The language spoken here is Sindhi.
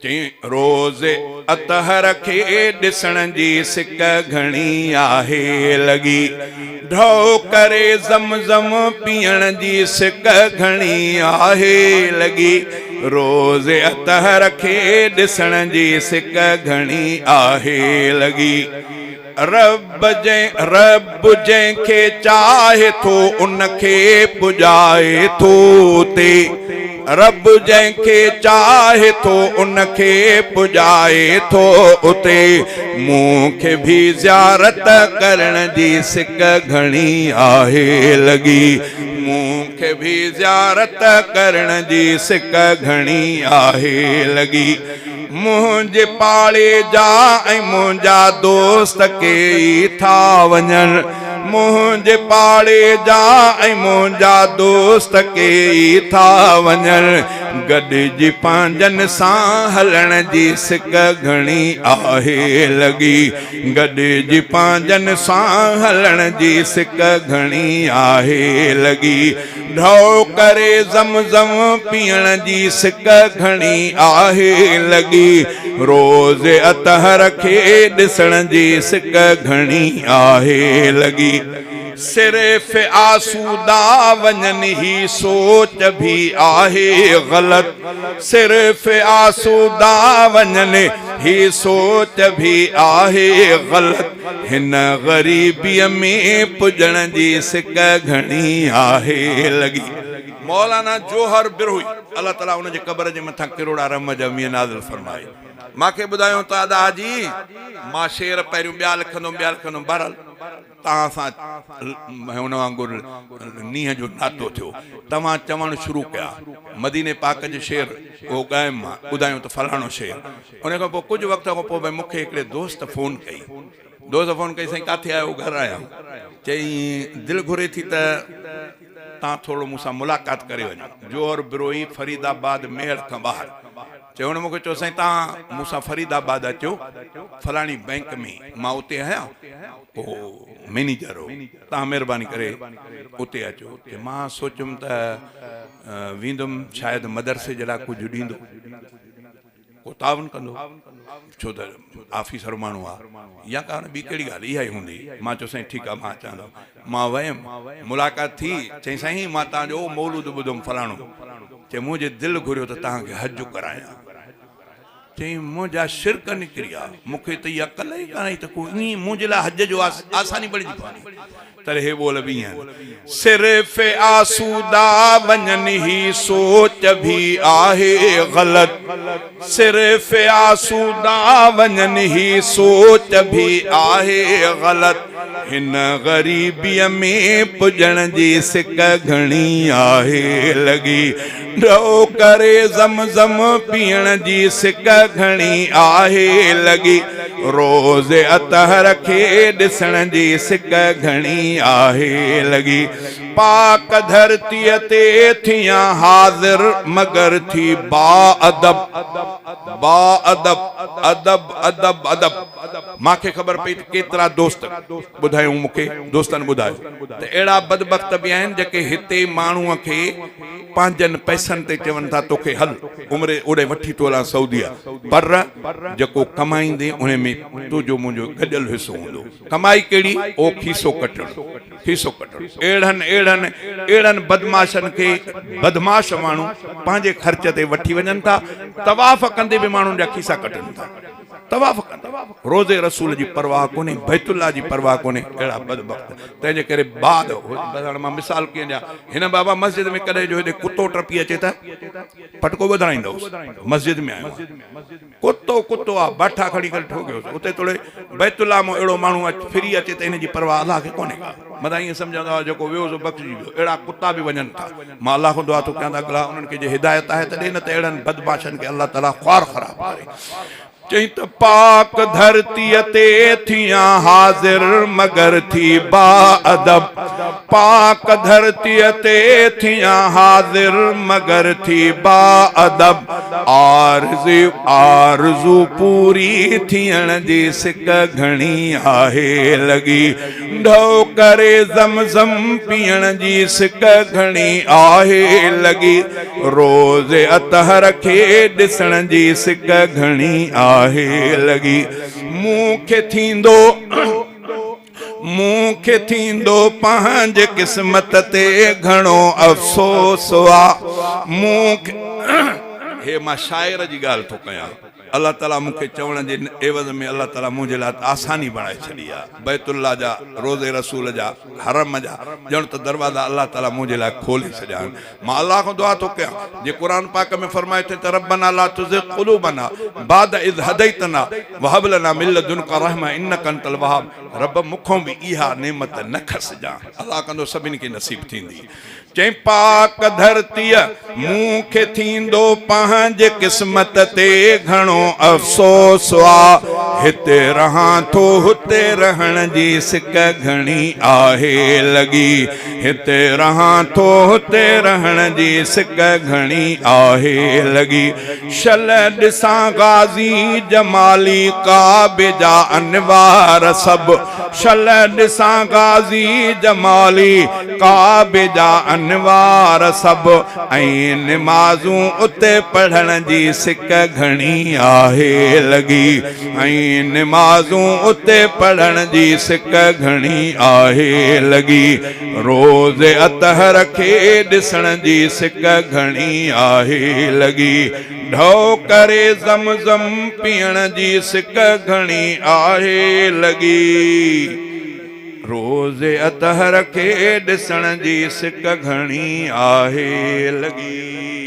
چيائين، روز اطهر کي ڏسڻ جي سڪ گهڻي آهي لڳي. ڍؤ ڪري زم زم پيئڻ جي سڪ گهڻي آهي لڳي. روز اطهر کي ڏسڻ جي سڪ گهڻي آهي لڳي. رب جنهن رب جنهن کي چاهي ٿو ان کي پڄائي ٿو اتي رب جنهن کي چاهي ٿو ان کي پڄائي ٿو اتي مون کي ڀي زيارت ڪرڻ جي سڪ گهڻي آهي لڳي مون کي ڀي زيارت ڪرڻ جي سڪ گهڻي آهي لڳي. منهنجي پاڙي جا ۽ منهنجا دوست ڪيئي ٿا وڃن. منهنجي پاڙي جا ۽ منهنجا دوست ڪيئي ٿا وڃن. گڏجي پنهنجن سان هلڻ جي سڪ گهڻي آهي لڳي. گڏجي پنهنجن سان هلڻ جي سڪ گهڻي آهي لڳي. ڍؤ ڪري زم زم پيئڻ جي سڪ گهڻي آهي لڳي. روز اطهر کي ڏسڻ جي سڪ گهڻي آهي لڳي. صرف آسودا وڃن هي سوچ ڀي آهي غلط. صرف آسودا وڃن هي سوچ ڀي آهي غلط. هن غريبيء ۾ پڄڻ جي سڪ گهڻي آهي لڳي. مولانا جوهر بروهي الله تعالي ان جي قبر جي مٿان ڪروڙا رحم جا مينهن نازل فرمائي. مان کي ٻڌايو ته ادا حاجي مان شعر پهريون ٻيا لکندم ٻيا لکندم بهرحال توهان سان هن وانگر نينهن جو ناتو ٿيو توهان چوڻ شروع ڪيا مديني پاڪ جي شعر اهو ڳايم مان ٻڌايو ته فلاڻو شعر ان کان پوء ڪجهه وقت کان پوء ڀئي مون کي هڪڙي دوست فون ڪئي. دوست فون ڪئي سائين ڪاٿي آهيو؟ گهر آهيان. چيائين دل گهري ٿي ته تان ٿورڙو مون سان ملاقات ڪري وڃو. جوهر بروهي فريد آباد ميهڙ کان ٻاهر. چيو هن مون کي چيو سائين تان مون سان فريد آباد اچو فلاڻي بئنڪ ۾ مان اتي آهيان ڪو مئنيجر هو تان مهرباني ڪري اتي اچو. ته مان سوچيم ته ويندم شايد مدرسي جي لاء ڪجهه ڏيندو. ڪو تعاون ڪندو ڇو ته آفيسر ماڻهو آ يا ڪا ٻي ڪهڙي ڳالهه اها ئي هوندي مان چيو سائين ٺيڪ آ مان اچان ٿو مان ويم ملاقات ٿي چئي سائين مان تان جو مولود ٻڌم فلاڻو چئي منهنجي دل گهريو ته تان کي حج ڪرايان چئي منهنجا شرڪ نڪري آ مون کي ته اها عقل ئي ڪانه آئي ته ڪو ائين منهنجي لاء حج جو آساني بڻجي پوندي ترهي ٻول به ائين صرف آسودا وڃن هي سوچ ڀي آهي غلط صرف آسودا وڃن هي سوچ ڀي آهي غلط هن غريبيء ۾ پڄڻ جي سڪ گهڻي آهي لڳي ڍؤ ڪري زم زم پيئڻ جي سڪ گهڻي آهي لڳي روز اطهر کي ڏسڻ جي سڪ گهڻي آهي لڳي پاڪ ڌرتيء تي ٿيان حاضر مگر ٿي با ادب با ادب ادب ادب ادب مان کي خبر پئي ته ڪيترا دوست ٻڌايائون مون کي دوستن ٻڌايو ته اهڙا بدبخت به آهن جيڪي هتي ماڻهوء کي پنهنجن پئسن تي چون ٿا توکي هل عمري اوڏي وٺي ٿو هلان سعوديه پر جيڪو ڪمائيندين انهي ۾ تنهنجو منهنجو گڏيل حصو هوندو ڪمائي ڪهڙي او کيسو ڪٽڻ کيسو ڪٽڻ اهڙن اهڙن اهڙن بدمعاشن کي بدمعاش ماڻهو پنهنجي خرچ تي وٺي وڃن ٿا طواف ڪندي به ماڻهن جا کيسا ڪٽن ٿا طواف ڪندا روضي رسول جي پرواهه ڪونهي بيت الله جي پرواهه ڪونهي اهڙا بدبخت تنهن جي ڪري بعد هاڻ مان مثال ڪيئن ڏيان هن بابا مسجد ۾ ڪڏهن جو هيڏي ڪتو ٽپي اچي ته پٽڪو ٻڌرائيندوس مسجد ۾ آيو ڪتو ڪتو آ باٺا کڻي ڪري ٺوڪيوس اتي توڙي بيت الله مان اهڙو ماڻهو ڦري اچي ته هن جي پرواهه الله کي ڪونهي ڪا متان ائين سمجهندو آ جيڪو ويو سو بخشجي ويو اهڙا ڪتا به وڃن ٿا مان الله کان دعا ٿو ڪيان ته الله انهن کي جي هدايت آهي ته ڏي نه ته اهڙن بدمعاشن کي الله تعالي خوار خراب ڪري. چئين ته پاڪ ڌرتيء تي ٿيان حاضر مگر ٿي با ادب. پاڪ ڌرتيء تي ٿيان حاضر مگر ٿي باادب. عارضي آرزو پوري ٿيڻ جي سڪ گهڻي آهي لڳي. ڍؤ ڪري زم زم پيئڻ جي سڪ گهڻي آهي لڳي. روز اطهر کي ڏسڻ جي سڪ گهڻي آهي لڳي. مون کي ٿيندو. مون کي ٿيندو پنهنجي قسمت تي گهڻو افسوس آ. مون کي هي مان شاعر جي ڳالهه ٿو ڪيان. الله تعالي مون کي چوڻ جي عيوض ۾ الله تعالي منهنجي لاء ته آساني بڻائي ڇڏي آ. بيت الله جا، روضي رسول جا، حرم جا ڄڻ ته دروازا الله تعالي منهنجي لاء کولي ڇڏيا آهن. مان الله کان دعا ٿو ڪيان، جيئن قرآن پاڪ ۾ فرمايو اٿئي ته ربنا لا تزغ قلوبنا بعد اذ هديتنا وهب لنا من لدنک رحمة انک انت الوهاب رب مون کان به اها نعمت نه کسجان. الله ڪندو سڀني کي نصيب ٿيندي. چئين پاڪ ڌرتيء مون کي ٿيندو پنهنجي قسمت تي گهڻو افسوس آ. هتي رهان ٿو هتي رهڻ جي سڪ گهڻي آهي لڳي. هتي رهان ٿو هتي رهڻ جي سڪ گهڻي آهي لڳي. شل ڏسان غازي جمالي ڪعبي جا انوار سڀ. شل ڏسان غازي جمالي ڪعبي جا انوار سڀ. ۽ نمازون اتي پڙهڻ جي سڪ گهڻي آهي لڳي. ۽ نمازون اتي پڙهڻ جي سڪ گهڻي آهي لڳي. روز اطهر کي ڏسڻ جي سڪ گهڻي آهي لڳي. ڍؤ ڪري زم زم پيئڻ جي سڪ گهڻي آهي لڳي. روز اطهر کي ڏسڻ جي سڪ گهڻي آهي لڳي.